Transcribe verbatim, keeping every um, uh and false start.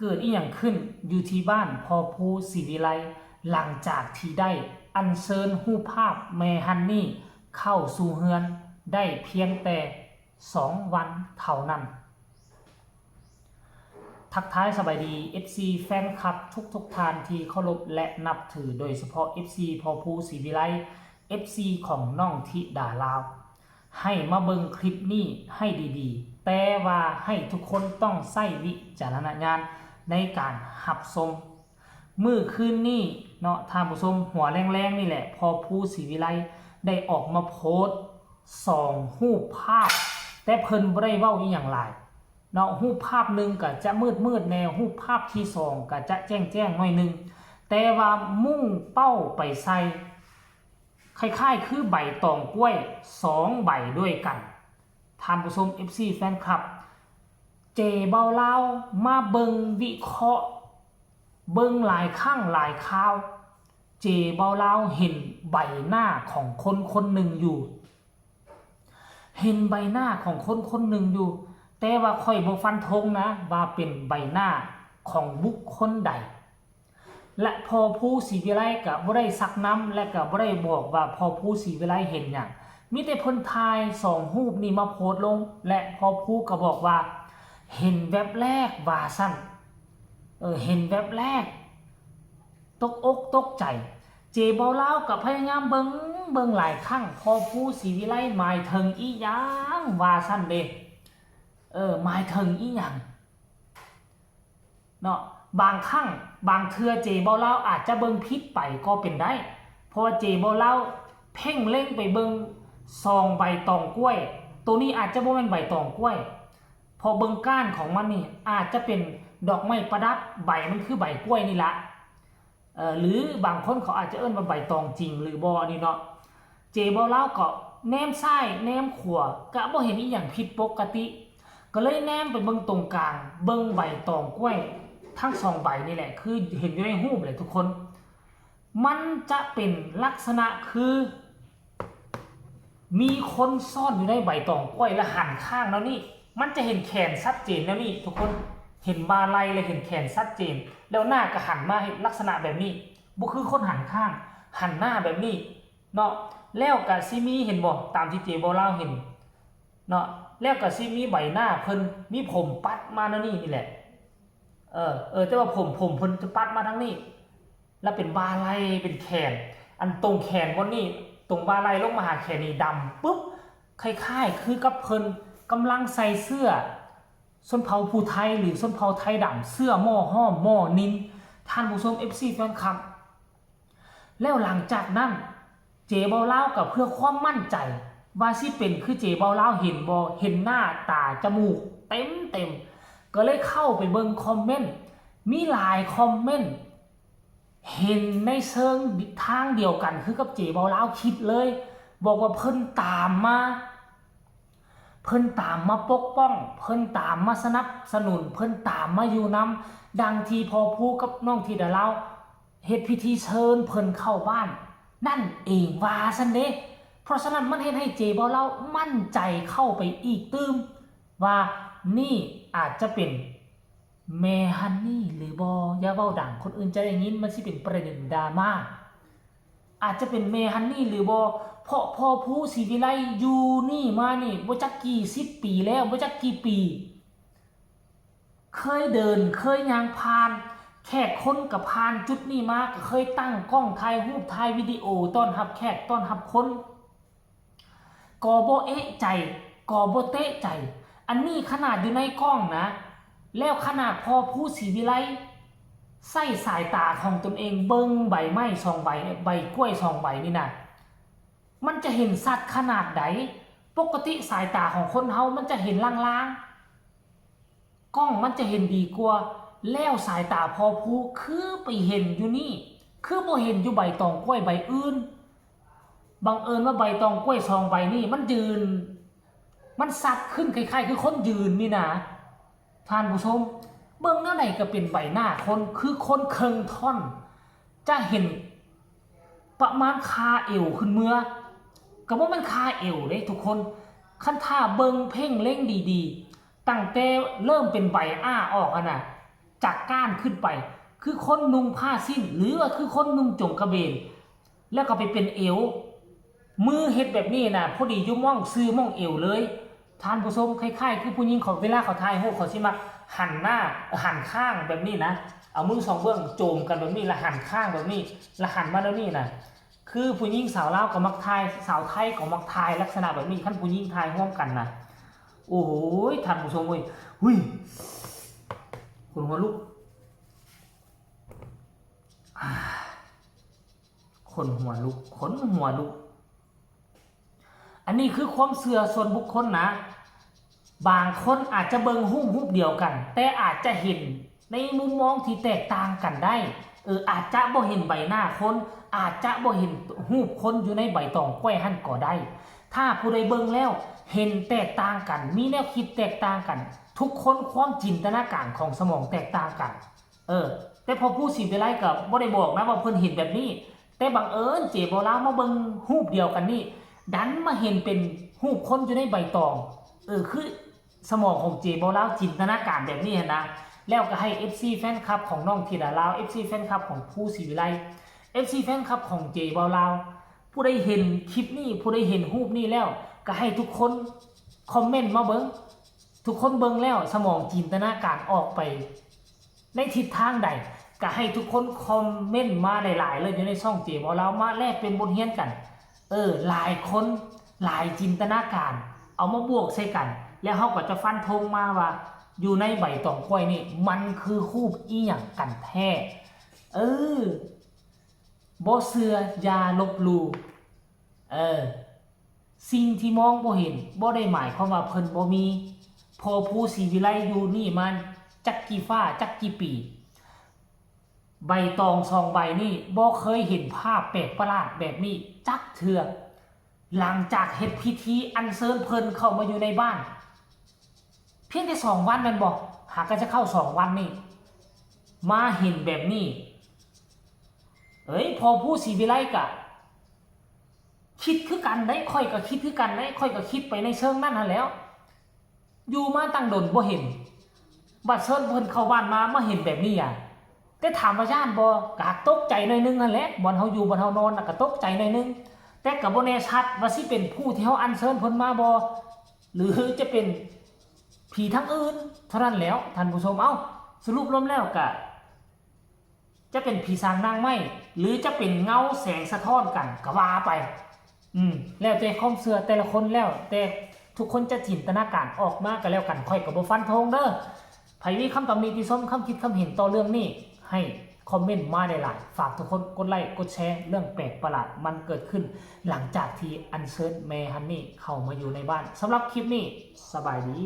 เกิดอีหยังขึ้นอยู่ที่บ้านพ่อภูศรีวิไล หลังจากที่ได้อัญเชิญรูปภาพแม่ฮันนี่เข้าสู่เฮือนได้เพียงแต่สองวันเท่านั้น ทักทายสบายดี เอฟซี แฟนคลับทุกๆท่านที่เคารพและนับถือ โดยเฉพาะ เอฟซี พ่อภูศรีวิไล เอฟซี ของน้องธิดาลาว ให้มาเบิ่งคลิปนี้ให้ดีๆ แต่ว่าให้ทุกคนต้องใช้วิจารณญาณในการรับชม มื้อคืนนี้เนาะท่านผู้ชม หัวแลงๆนี่แหละ พ่อภูศรีวิไลได้ออกมาโพสต์สองรูปภาพ แต่เพิ่นบ่ได้เว้าอีหยังหลายเนาะ รูปภาพหนึ่งก็จะมืดๆแน่ รูปภาพที่สองก็จะแจ้งๆหน่อยหนึ่ง แต่ว่ามุ่งเป้าไปใส่ คล้ายๆคือใบตองกล้วยสองใบด้วยกัน ท่านผู้ชม เอฟซี แฟนคลับ เจเบาลาวมาเบิ่งวิเคราะห์ เบิ่งหลายครั้งหลายคราว เจเบาลาวเห็นใบหน้าของคนคนหนึ่งอยู่ เห็นใบหน้าของคนคนหนึ่งอยู่ แต่ว่าข้อยบ่ฟันธงนะว่าเป็นใบหน้าของบุคคลใด และพ่อภูศรีวิไลก็บ่ได้ซักนำ และก็บ่ได้บอกว่าพ่อภูศรีวิไลเห็นหยัง มีแต่เพิ่นถ่ายสองรูปนี้มาโพสต์ลง และพ่อภูก็บอกว่าเห็นแวบแรกว่าซั่น เออ เห็นแวบแรก ตกอกตกใจ เจเบาลาวก็พยายามเบิ่ง เบิ่งหลายครั้ง พ่อภูศรีวิไลหมายถึงอีหยังว่าซั่นเด้ เออ หมายถึงอีหยัง เนาะ บางครั้งบางเทื่อเจเบาลาวอาจจะเบิ่งผิดไปก็เป็นได้ เพราะว่าเจเบาลาวเพ่งเล็งไปเบิ่งซองใบตองกล้วย ตัวนี้อาจจะบ่แม่นใบตองกล้วย เพราะเบิ่งก้านของมันนี่อาจจะเป็นดอกไม้ประดับ ใบมันคือใบกล้วยนี่ละ เอ่อ หรือบางคนเขาอาจจะเอิ้นว่าใบตองจริงหรือบ่นี่เนาะ เจเบาลาวก็แนมซ้ายแนมขวาก็บ่เห็นอีหยังผิดปกติ ก็เลยแนมไปเบิ่งตรงกลาง เบิ่งใบตองกล้วยทั้งสองใบนี่แหละ คือเห็นอยู่ในรูปเลยทุกคน มันจะเป็นลักษณะคือ มีคนซ่อนอยู่ในใบตองกล้วยและหันข้างแนวนี้ มันจะเห็นแขนชัดเจนแนวนี้ทุกคน เห็นบ่าไหล่และเห็นแขนชัดเจน แล้วหน้าก็หันมาเห็นลักษณะแบบนี้ บ่คือคนหันข้าง หันหน้าแบบนี้เนาะ แล้วก็สิมี เห็นบ่ ตามที่เจเบาลาวเห็นเนาะ แล้วก็สิมีใบหน้าเพิ่น มีผมปัดมาแนวนี้นี่แหละ เออ เออ แต่ว่าผม ผมเพิ่นจะปัดมาทางนี้ แล้วเป็นบ่าไหล่ เป็นแขน อันตรงแขนบนนี่ ตรงบ่าไหล่ลงมาหาแขนนี่ดำปุ๊บ คล้ายๆ คือกับเพิ่นกำลังใส่เสื้อชนเผ่าผู้ไทย หรือชนเผ่าไทยดำ เสื้อหม้อห้อมหม้อนิน ท่านผู้ชม เอฟซี แฟนคลับ แล้วหลังจากนั้น เจเบาลาวก็เพื่อความมั่นใจ ว่าสิเป็นคือเจเบาลาวเห็นบ่ เห็นหน้าตาจมูกเต็มๆ ก็เลยเข้าไปเบิ่งคอมเมนต์ มีหลายคอมเมนต์ เห็นในเชิงทางเดียวกันคือกับเจเบาลาวคิดเลย บอกว่าเพิ่นตามมา เพิ่นตามมาปกป้อง เพิ่นตามมาสนับสนุน เพิ่นตามมาอยู่นำ ดังที่พ่อภูกับน้องธิดาลาวเฮ็ดพิธีเชิญเพิ่นเข้าบ้าน นั่นเองว่าซั่นเด้ เพราะฉะนั้นมันเฮ็ดให้เจเบาลาวมั่นใจเข้าไปอีกตื่ม ว่านี่อาจจะเป็นแม่ฮันนี่หรือบ่ อย่าเว้าดัง คนอื่นจะได้ยิน มันสิเป็นประเด็นดราม่า อาจจะเป็นแม่ฮันนี่หรือบ่ เพราะพ่อภูศรีวิไลอยู่นี่มานี่บ่จักกี่สิบปีแล้ว บ่จักกี่ปี เคยเดิน เคยย่างผ่าน แขกคนก็ผ่านจุดนี้มา ก็เคยตั้งกล้องถ่ายรูปถ่ายวิดีโอต้อนรับแขกต้อนรับคน ก็บ่เอะใจ ก็บ่เตะใจ อันนี้ขนาดอยู่ในกล้องนะ แล้วขนาดพ่อภูศรีวิไลใช้สายตาของตนเองเบิ่งใบไม้สองใบเนี่ย ใบกล้วยสองใบนี่นะ มันจะเห็นชัดขนาดใด ปกติสายตาของคนเฮามันจะเห็นลางๆ กล้องมันจะเห็นดีกว่า แล้วสายตาพ่อภูคือไปเห็นอยู่นี่ คือบ่เห็นอยู่ใบตองกล้วยใบอื่น บังเอิญว่าใบตองกล้วยสองใบนี่มันยืน มันชัดขึ้นคล้ายๆ คือคนยืนนี่นะ ท่านผู้ชม เบิ่งแนวใดก็เป็นใบหน้าคน คือคนเคิ่งท่อน จะเห็นประมาณคาเอวขึ้นเมือ ก็บ่แม่นคาเอวเด้ทุกคน คันถ้าเบิ่งเพ่งเล็งดีๆ ตั้งแต่เริ่มเป็นใบอ้าออกหั่นน่ะ จากก้านขึ้นไป คือคนนุ่งผ้าสิ้น หรือว่าคือคนนุ่งจงกระเบน แล้วก็ไปเป็นเอว มือเฮ็ดแบบนี้นะ พอดีอยู่ม่องซื่อม่องเอวเลย ท่านผู้ชม คล้ายๆ คือผู้หญิงเขาเวลาเขาถ่ายรูปเขาสิมักหันหน้า หันข้างแบบนี้นะ เอามือสองเบื้องโจมกันแบบนี้ แล้วหันข้างแบบนี้ แล้วหันมาแบบนี้นะ คือผู้หญิงสาวลาวก็มักถ่าย สาวไทยก็มักถ่ายลักษณะแบบนี้ คันผู้หญิงถ่ายร่วมกันนะ โอ้ย ท่านผู้ชมเว้ย หุย ขนหัวลุก อ่า ขนหัวลุก ขนหัวลุก อันนี้คือความเชื่อส่วนบุคคลนะ บางคนอาจจะเบิ่งรูปรูปเดียวกัน แต่อาจจะเห็นในมุมมองที่แตกต่างกันได้ เออ อาจจะบ่เห็นใบหน้าคน อาจจะบ่เห็นรูปคนอยู่ในใบตองกล้วยหั่นก็ได้ ถ้าผู้ใดเบิ่งแล้วเห็นแตกต่างกัน มีแนวคิดแตกต่างกัน ทุกคนความจินตนาการของสมองแตกต่างกัน เออ แต่พอผู้ศรีวิไลก็บ่ได้บอกนะว่าเพิ่นเห็นแบบนี้ แต่บังเอิญเจบ่าวลาวมาเบิ่งรูปเดียวกันนี่ ดันมาเห็นเป็นรูปคนอยู่ในใบตอง เออ คือสมองของเจบ่าวลาวจินตนาการแบบนี้หั้นนะ แล้วก็ให้ เอฟซี แฟนคลับของน้องธิดาลาว เอฟซี แฟนคลับของผู้ศรีวิไล เอฟซี แฟนคลับของเจบ่าวลาว ผู้ใดเห็นคลิปนี้ ผู้ใดเห็นรูปนี้แล้ว ก็ให้ทุกคนคอมเมนต์มาเบิ่ง ทุกคนเบิ่งแล้วสมองจินตนาการออกไปในทิศทางใด ก็ให้ทุกคนคอมเมนต์มาหลายๆเลยอยู่ในช่องเจบ่าวลาว มาแลกเปลี่ยนบทเรียนกัน เออ หลายคนหลายจินตนาการ เอามาบวกใส่กัน แล้วเฮาก็จะฟันธงมาว่า อยู่ในใบตองกล้วยนี่มันคือรูปอีหยังกันแท้ เออ บ่เชื่ออย่าลบหลู่ เออ สิ่งที่มองบ่เห็นบ่ได้หมายความว่าเพิ่นบ่มี พอผู้ศรีวิไลอยู่นี่มาจักกี่ฟ้าจักกี่ปี ใบตองสองใบนี่บ่เคยเห็นภาพแปลกประหลาดแบบนี้จักเทื่อ หลังจากเฮ็ดพิธีอัญเชิญเพิ่นเข้ามาอยู่ในบ้าน เพียงแต่สองวันแม่นบ่ หากก็จะเข้าสองวันนี่ มาเห็นแบบนี้ เอ้ย พอผู้ศรีวิไลกะ คิดคือกันได้ ข้อยก็คิดคือกันได้ ข้อยก็คิดไปในเชิงนั้นหั้นแหล้ว อยู่มาตั้งดนบ่เห็น บัดเชิญเพิ่นเข้าบ้านมา มาเห็นแบบนี้อะ แต่ถามว่าย้านบ่ ก็ตกใจหน่อยนึงหั้นแหละ บ่อนเฮาอยู่บ่อนเฮานอนน่ะก็ตกใจหน่อยนึง แต่ก็บ่แน่ชัดว่าสิเป็นผู้ที่เฮาอัญเชิญเพิ่นมาบ่ หรือจะเป็นผีทางอื่น เท่านั้นแหล้ว ท่านผู้ชม เอ้า สรุปรวมแล้วก็ จะเป็นผีสางนางไม้ หรือจะเป็นเงาแสงสะท้อนกันก็ว่าไป อืม แล้วแต่ความเชื่อแต่ละคน แล้วแต่ทุกคนจะจินตนาการออกมาก็แล้วกัน ข้อยก็บ่ฟันธงเด้อ ไผมีคำตำหนิติชม คำคิดคำเห็นต่อเรื่องนี้ ให้คอมเมนต์มาได้หลาย ฝากทุกคนกดไลค์กดแชร์ เรื่องแปลกประหลาดมันเกิดขึ้น หลังจากที่อัญเชิญแม่ฮันนี่เข้ามาอยู่ในบ้าน สำหรับคลิปนี้ สบายดี